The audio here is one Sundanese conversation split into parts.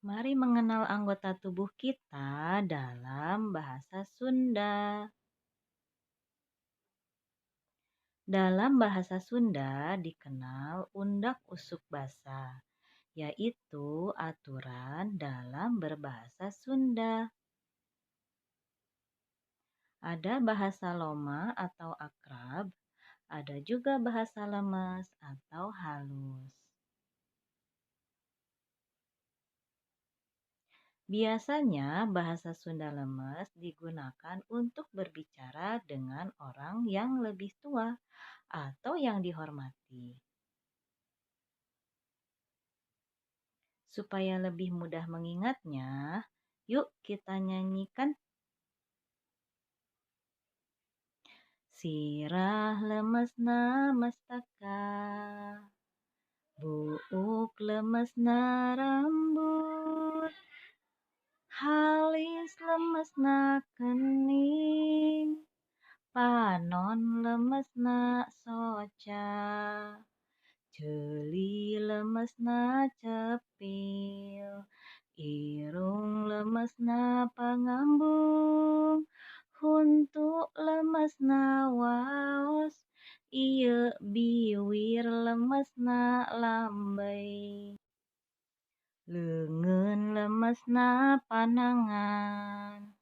Mari mengenal anggota tubuh kita dalam bahasa Sunda. Dalam bahasa Sunda dikenal undak-usuk basa, yaitu aturan dalam berbahasa Sunda. Ada bahasa loma atau akrab, ada juga bahasa lemes atau halus. Biasanya bahasa Sunda lemes digunakan untuk berbicara dengan orang yang lebih tua atau yang dihormati. Supaya lebih mudah mengingatnya, yuk kita nyanyikan. Sirah lemesna mastaka, buuk lemesna rambut, halis lemesna kening, panon lemesna soca, jeli lemesna cepil, irung lemesna pangambung, huntu lemesna waos, ieu biwir lemesna lambey. Leungeun lemesna panangan,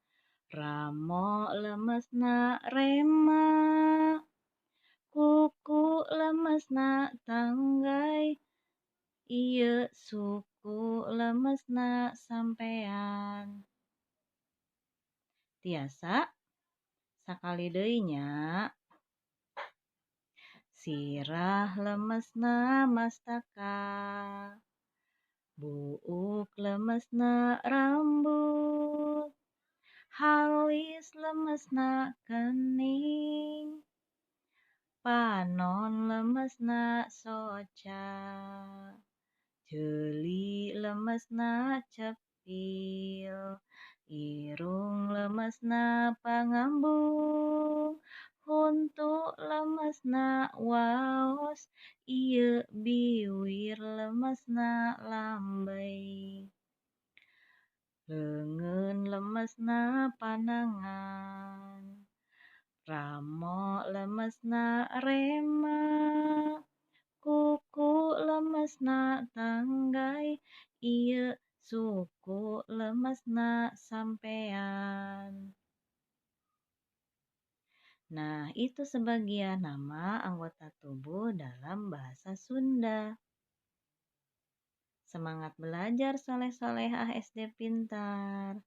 ramo lemesna rema, kuku lemesna tanggai, ieu suku lemesna sampean. Tiasa sakali deui nya. Sirah lemesna mastaka, buuk lemesna rambut, halis lemesna kening, panon lemesna soca, jeli lemesna cepil, irung lemesna pangambung, huntu lemesna waos, ieu biwir lemesna lambey. Leungeun lemesna panangan, ramo lemesna rema, kuku lemesna tanggai, ieu suku lemesna sampean. Nah, itu sebagian nama anggota tubuh dalam bahasa Sunda. Semangat belajar soleh-solehah SD Pintar.